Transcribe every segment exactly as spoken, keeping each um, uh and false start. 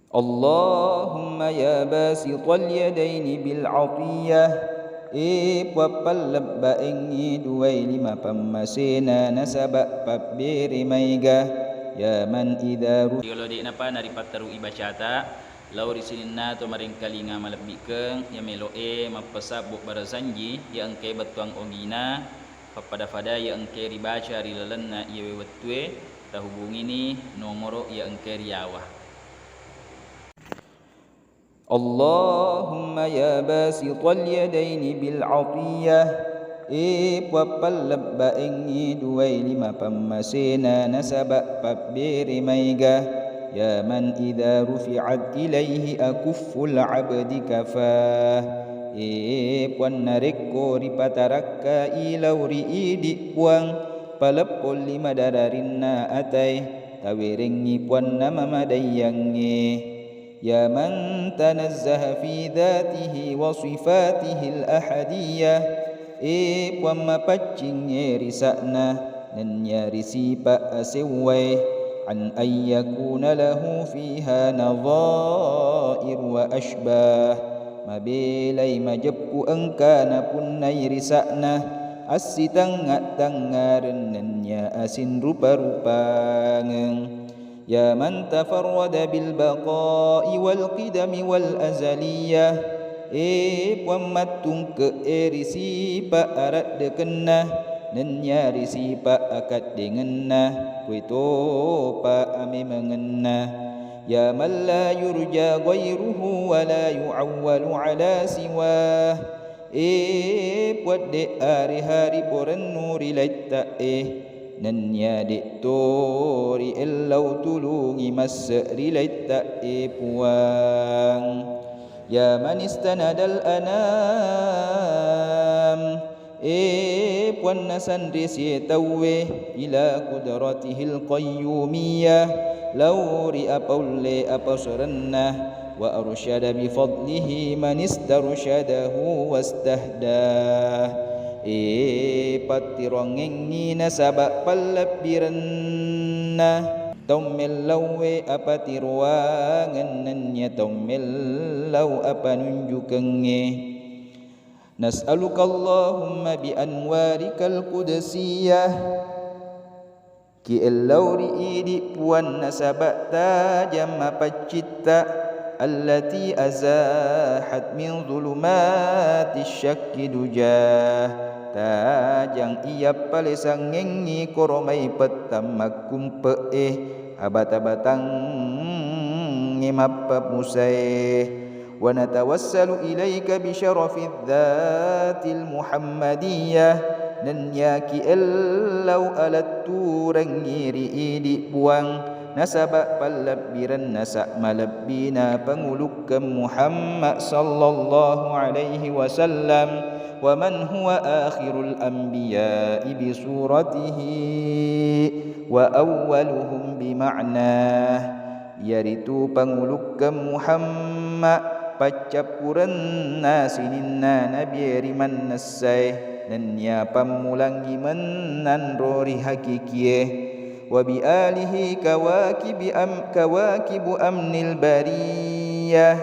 Allahumma ya basital yadaini bil atiyah, e Puang pallebbaengngi duai lima pammasena nasaba pabbere maega, ya man idza ru- Riolo de'napa naripatterui bacata lao ri sininna to marengkalinga malebbikkeng, ya melo'e mappesabbu barasanji, ya engkae bettuang ogina, pappada-pada ya engkae ribaca ri lalenna iyawe wettue, tahubungini nomoro ya engkae riyawa. Allahumma ya basital yadaini bil atiyah, e Puang pallebbaengngi duai lima pammasena nasaba pabbere maega, ya man idza rufi'at ilaihi akufful abdi kafah, e Puang narekko ripatarakkai lao ri idi Puang, paleppong lima dararinna atae, tawerengngi Puanna mamadaiyangnge. Ya man tanazzaha fi dzatihi wa sifatihil ahadiyah, e Puang mapaccingnge ri sa'na nennia ri sipa asewwae, an ayyakuna lahu fiha nadhair wa ashbah, mabelai majeppu engka napunnai ri sa'na assitangnga-tangngareng nennia asinrupa-rupangeng. Ya man tafarrada bil baqa'i wal qidami wal azaliyah, e Puang mattungke'e ri sipa araddekenna nennia ri sipa akaddengenna, kuetopa amemengenna. Ya man la yurja ghairuhu wa la yu'awwalu ala siwah, e Puang de' arihari porennu ri laitta'e, nennia de'to riellau tulungi masse ri laitta'e Puang. Ya man istanadal anam, e Puang nasanre sie tauwe, ila qudratihil qayyumiyah, lao ri apaulle apaserenna, wa arsyada bi fadlihi man istarsyadahu wastahdah, e pattiroangengngi nasaba pallebbirenna tau mellauwe apatiroangeng nennia tau mellau apanunjukengnge. Nas'aluka Allahumma bi anwarikal qudsiyah, kiellau ri idi Puang nasaba tajang mapaccitta, allati azahat min dhulumati syakki dujah, tajang iya palesangengngi koromai pettang makkumpe'e, abata-batangnge mappamusae. Wa natawassalu ilaika bi syarafidz dzatil Muhammadiyah, nennia kiellau aletturengngi ri idi Puang nasaba pallebbirenna sa malebbina pangulukkeng Muhammad sallallahu alaihi wasallam, wa man huwa akhirul anbiya'i bi suratihi wa awwaluhum bi ma'nah. Iyaritu pangulukkeng Muhammad, paccappurenna sininna nabie ri mannessae, nennia pammulangngi mennanro ri hakikie. Wa bi alihi kawakibi am-, kawakibu amnil bariyah.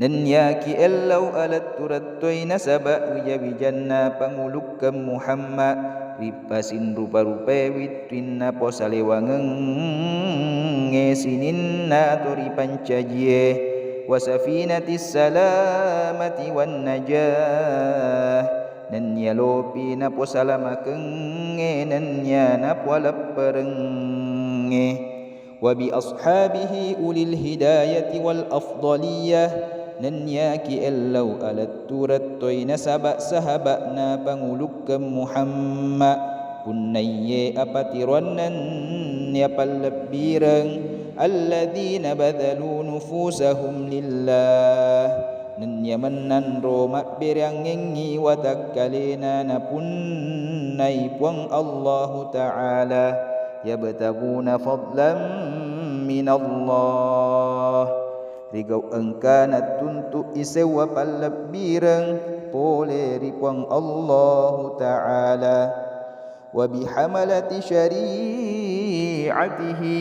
Nennia kiellau alettureng toi nasaba wija-wijanna pangulukkeng Muhammad ri pasinrupa-rupae wittuinna posalewangengnge sininna to ripancajie, wa safinatis salamati wan najah, nennia lopi naposalamakengnge nennia napoalepperengnge. Wa bi ashabihi ulil hidayati wal afdaliyah, nennia kiellau alettureng toi nasaba sahaba'na pangulukkeng Muhammad, punnaiye apatiroanna nennia pallebbireng, alladzina badzalu nufusahum lillah, nennia mennanro mabbereangengngi watakkalena napunnai Puang Allahu Ta'ala, yabtaghuna fadlan minallah, rigau engkana tuntu'i sewwa pallebbireng pole ri Puang Allahu Ta'ala, wa bihamalati syari'atihi,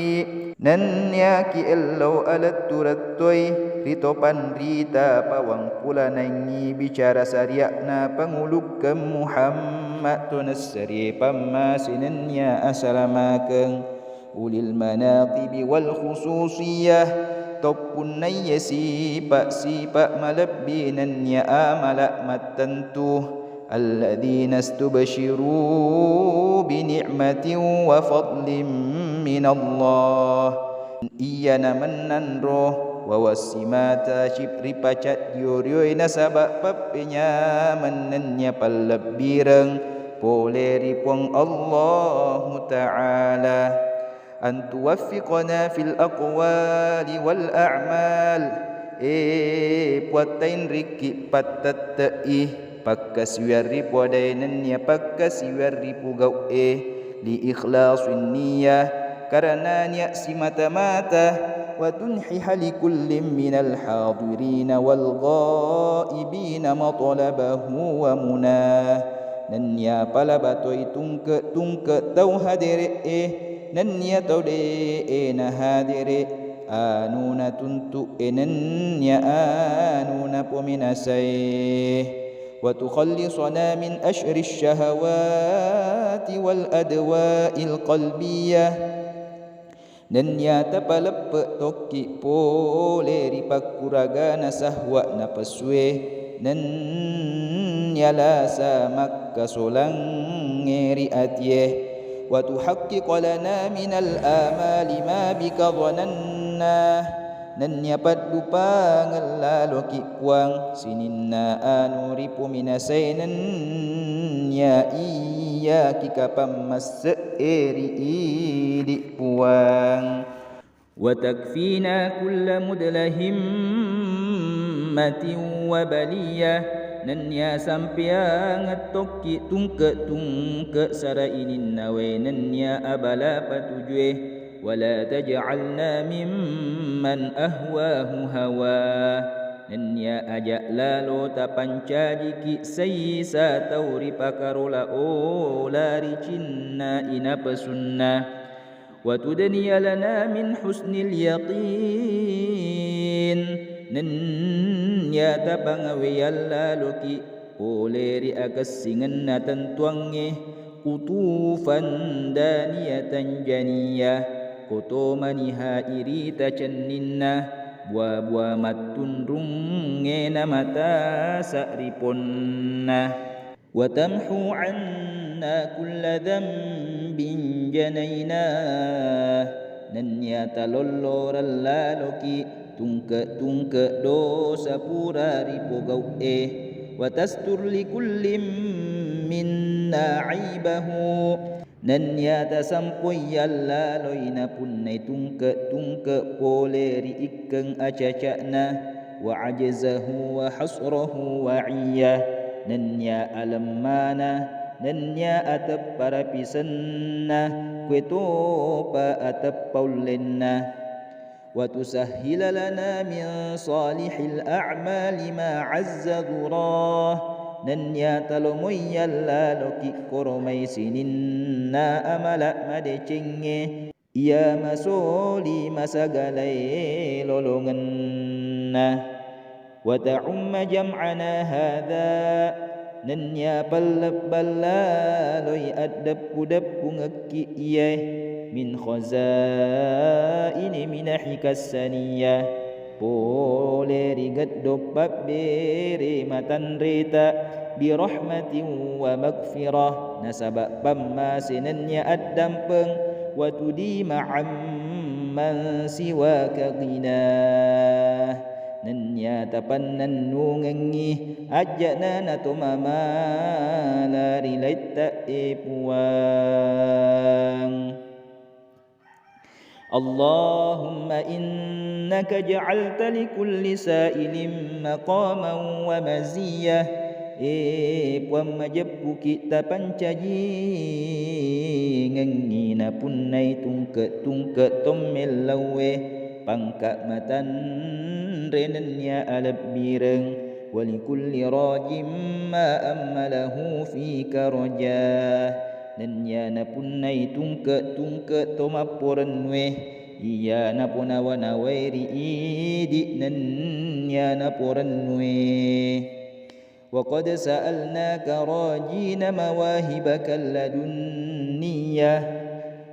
Nenniaki ellau aletturettoi ri topanrita pawangkulanaingngi bicara saria'na pangulukkeng Muhammad to nasserie pammase nennia asalamakeng ulil manaqibi wal khususiyah, toppunnaiye sipa'-sipa' malebbi nennia amala' mattentu. Alladzina stubsyiru bi ni'matin wa fadlin minallah. Iyana mennanro wawassimmata cip-, ripacaddio-rioi nasaba' pappenyameng nennia pallebbireng pole ri Puang Allahu Ta'ala. An tuwaffiqana fil aqwali wal a'mal. E, Puang, tainrikki pattette'i pakkasiwiang ripoadae nennia pakkasiwiang ripogau'e, li ikhlasin niyah, karena niat simata-mata, wa tunhiha li kullin minal hadirina wal ghaibina matlabahu wa munah. Nennia palaba toi tungke-tungke tau hadere'e, nennia tau de'e nahadere', anuna tuntu'e nennia anuna pominasae. Wa tukhallisana min asyri syahawati wal adwa'il qalbiyah. Nennia tapaleppe' tokki pole ri pakkuragana sahwa' napessue, nennia lasa makkasolangnge ri atie. Wa tuhaqqiqa lana minal amali ma bika dhananna. Nennia paddupangeng laloki Puang sininna anu ripominasae nennia iyaki kapang masse'e ri idi Puang. Wa takfina kulla mudlahimmatin wa baliyah. Nennia sampeangeng tokki tungke-tungke sara ininna wae nennia abala patujue. Wala taj'alna mimman ahwahu hawa. Nennia aja' lalo tapancajiki saisa tau ripakarola ola ri cinna inapesunna. Wa tudniya lana min husnil yaqin. Nennia tapangaweyang laloki pole ri akessingenna tentuangnge, qutufan daniyatan janiyah, kotomaniha irita cenninna, bua-bua mattunrungnge namatasa ri ponna. Wa tamhu anna kulla dzanbin janainah. Nennia talolloreng laloki tungke-tungke dosa pura ripogau'e. Wa tastur li kullin minna aibahu. Nennia tasampoiyang laloi napunnai tungke-tungke pole ri ikkeng acaca'na, wa ajzahu wa hasrahu wa iyah, nennia alemmana, nennia ateppa rapisenna, kuetopa ateppa ullenna. Wa tusahhila lana min salihil a'mali ma azza dhurah. Nennia talomoiyang laloki koromai sininna amala madecengnge, iya masoli masagalae lolongenna. Wa ta'umma jam'ana hadza, nennia pallebbang laloi addeppu-deppungekki iyae, min khazaini minahika saniyah, pole ri geddo pabbere matanreta, bi rahmatin wa magfirah, nasaba pammase nennia addampeng, wa tudima amman siwaka ghinah. Nennia tapannennungengngi ajja'na natomamala ri laitta e Puang. Allahumma innaka ja'alta li kulli sa'ilin maqaman wa maziyah. E Puang, majeppuki tapancajingengngi napunnai tungke-tungke tommellaue pangka matanre nennia alebbireng, wa li kulli rajin ma ammalahu fika rajah, nennia napunnai tungke-tungke tomapporennue iya naponawa-nawai ri idi nennia naporennue. Wa qad sa'alnaka rajina mawahibaka ladunniyah,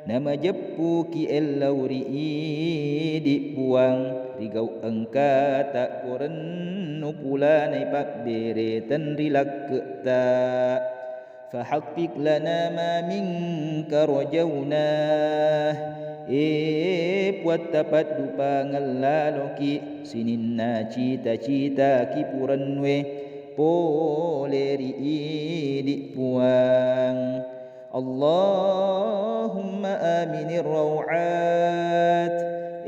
namajeppuki ellau ri idi Puang, ri gau engkata porennu pulanai pabbere tenri lakke'ta. Fahaqqiq lana ma minka rajauna. E Puatta, paddupangeng laloki sininna cita-citaki purennue pole ri idi Puang. Allahumma aminir raw'at.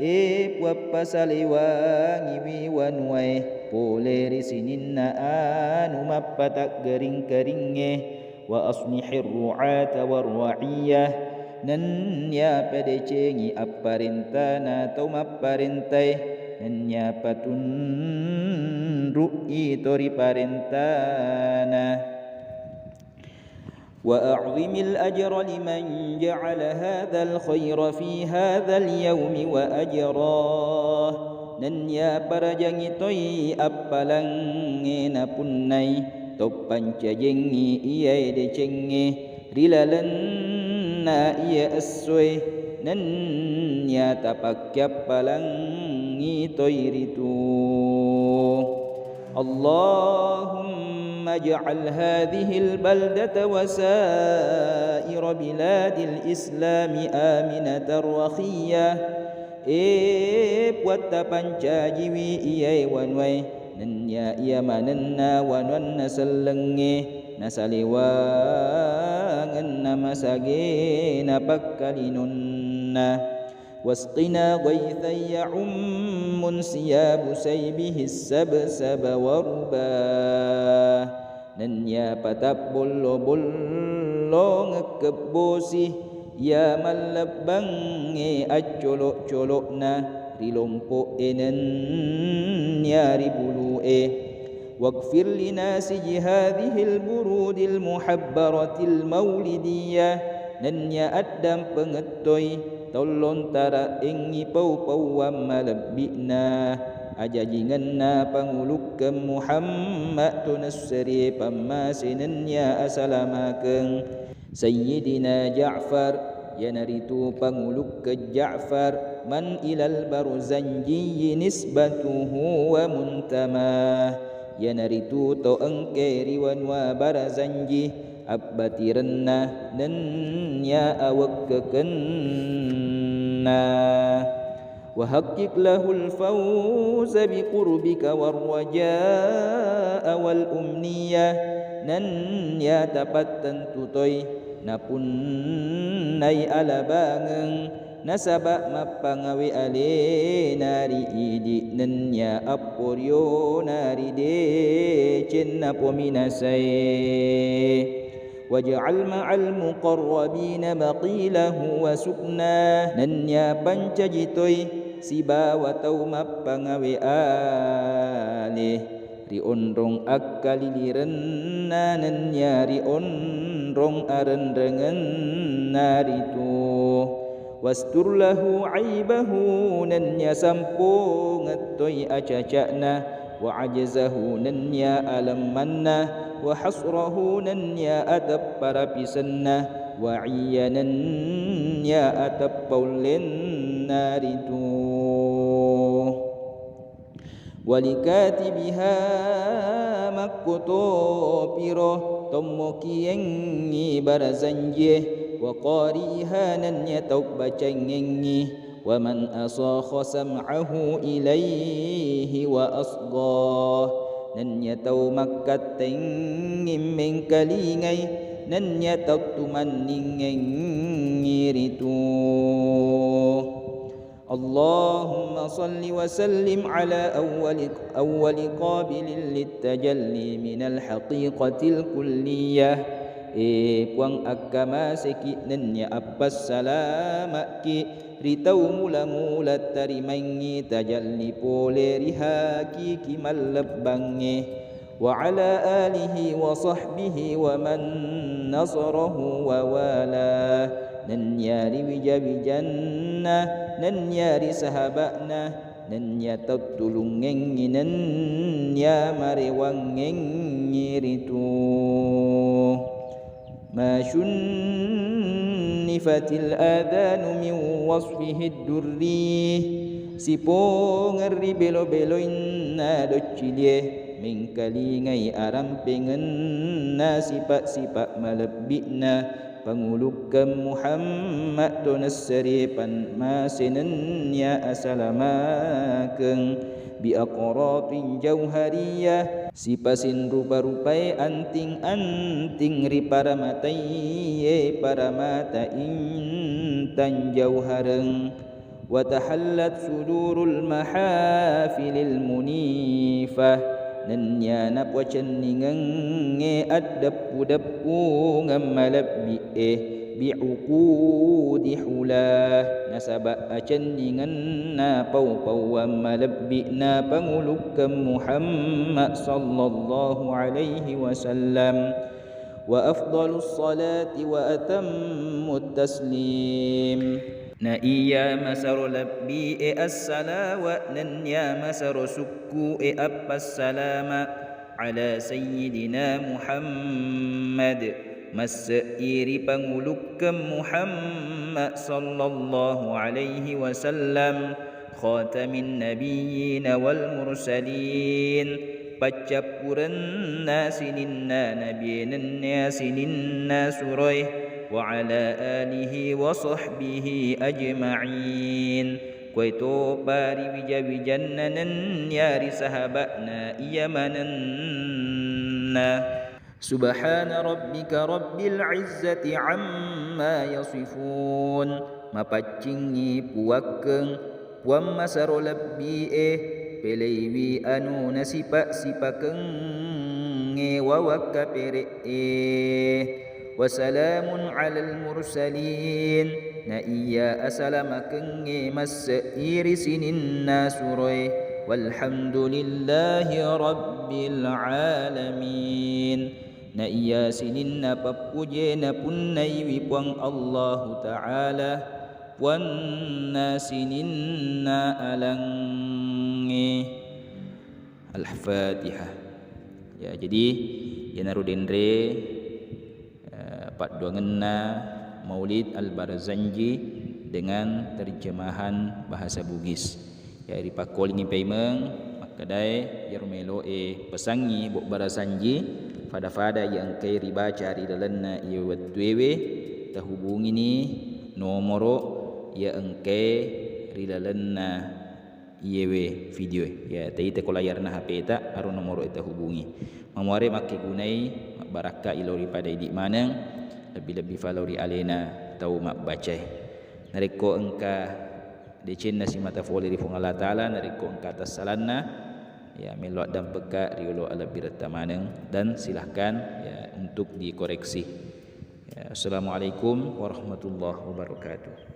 E Puang, pasalewangiwi wanuae pole ri sininna anu mappataggering-keringnge. Wa aslihir ru'ata war ra'iyah, nennia padecengi apparentana tau mapparentae, nennia patunru'i to ri parentana. Wa a'zimil ajra liman ja'ala hadzal khaira fi hadzal yaumi wa ajrah. Nennia parajangi toi appalangnge napunnai toppancajengngi iyae decengnge ri lalenna iye essoe, nennia tapakkiappalangngi toi ritu. Allahumma ij'al hadzihil baldata wa sa'ira biladil islami aminatan rakhiyah. E Puatta, pancajiwi iyae wanuae, nennia iya manenna wanuanna sellengnge nasalewangenna masagena pakkalinonna. Wasqina ghaitsan ya'ummu insiyabu saibihis sabsaba warba. Nennia patabbollo-bollongeng kebbosi iya mallebbangnge accolo'-colo'na ri lompo'e nennia ri bulu'e. Waghfir linasiji hadzihil burudil muhabbaratil maulidiyah, nennia addampengeng toi tau lontara'engngi pau-pauang malebbi'na ajajingenna pangulukkeng Muhammad to nasserie pammase nennia asalamakeng. Sayyidina Ja'far, iyanaritu pangulukkeng Ja'far, man ilal Barzanjiyyi nisbatuhu wa muntamah, iyanaritu to engkae ri wanua Barzanji abbatirenna nennia awekkekenna. Wa haqqiq lahul fauza bi qurbika war raja'a wal umniyah, nennia tapattentu toi napunnai alabangeng nasaba mappangawe alena ri idi nennia apporiona ri decenna pominasae. Waj'al ma'al muqarrabina maqilahu wa sukna, nennia pancaji toi sibawa tau mappangawe ale ri onrong akkalilirenna nennia ri onrong arenrengenna ritu. Wastur lahu aibahu, nennia sampongeng toi acaca'na, wa ajzahu, nennia alemmanna, wa hasrahu, nennia ateppa rapisenna, wa iyya, nennia ateppa ullenna ritu. Walikatibiha, makkutopiro tommokiengngi Barzanjie, wa qari'iha, nennia tau bacaengngi, wa man asagha sam'ahu ilaihi wa asgha, nennia tau makkattengngi mengkalingai, nennia tau tumanningengngi ritu. Allahumma salli wa sallim ala awwali, awwali qabilin littajalli minal haqiqatil kulliyah. E Puang, akkamaseki nennia appassalama'ki ri tau mula-mula tarimaengngi tajalli pole ri hakiki mallebbangnge. Wa ala alihi wa sahbihi wa man nasarahu wa walah, nennia ri wija-wijanna nennia ri sahaba'na, nennia tattulungengngi, nennia marewangengngi ritu. Ma syunnifatil adhanu min wasfihid durri, sipongeng ri belo-beloinna doccilie, mengkalingai arampengenna sipa-sipa malebbi'na Pangulukkeng Muhammad to nassari pamase nennia asalamakeng bi aqratin jauhariyah, sipasin rupa-rupae anting-anting riparamataiye paramata intang jauhareng. Wa tahallat sudurul mahafilil munifah, nennia napocenningengnge addeppu-deppungeng malebbi'e, bi uqudi hula, nasaba acenningenna pau-pauang malebbi'na pangulukkeng Muhammad sallallahu alaihi wasallam. Wa afdhalus salati wa atammut taslim. Na iya masero lebbi'e assalawa nennia masero sukku'e appassalama ala sayyidina Muhammad, masse'i ri pangulukkeng Muhammad sallallahu alaihi wasallam, khatamin nabiyyina wal mursalin, paccappurenna sininna nabie nennia sininna suroe, wa ala alihi wa sahbihi ajma'in, koetopa ri wija-wijanna nennia ri sahaba'na iya manenna. Subhana rabbika rabbil izzati amma yasifun. Mapaccingngi puakkeng, puang masero lebbi'e, peleiwi anu nasipa-sipakengnge wawakkapere'e. Wa salamun alal mursalin. Na iya asalamakengnge masse'i ri sininna suroe. Walhamdulillahi rabbil alamin. Na iya sininna pappuje napunnaiwi Puang Allahu Ta'ala, puanna sininna alangnge. Al-Fatihah. Ya, jadi iyanaro denre, eh, padduangenna Maulid Al-Barzanji dengan terjemahan bahasa Bugis. Ya, ripakkolingi paimeng makkedae iyaro melo'e pesangngi Bok Barzanji, fada-fada iya engkae ribaca ri lalenna iye wettuewe, tahubungini nomoro iya engkae ri lalenna iyewe videoe. Ya, taita ko layarna H P-ta, aro nomoro'e tahubungi. Mamuare makkegunai, mabbarakka i lao ri pada idi maneng, lebbi-lebbi fa lao ri alena tau mabbacae. Narekko engka decenna simata fole ri Puang Allah Ta'ala, narekko engka tassalanna, ya, mello addampekka riolo alebbiretta maneng dan silahkan, ya, untuk dikoreksi. Ya, assalamualaikum warahmatullahi wabarakatuh.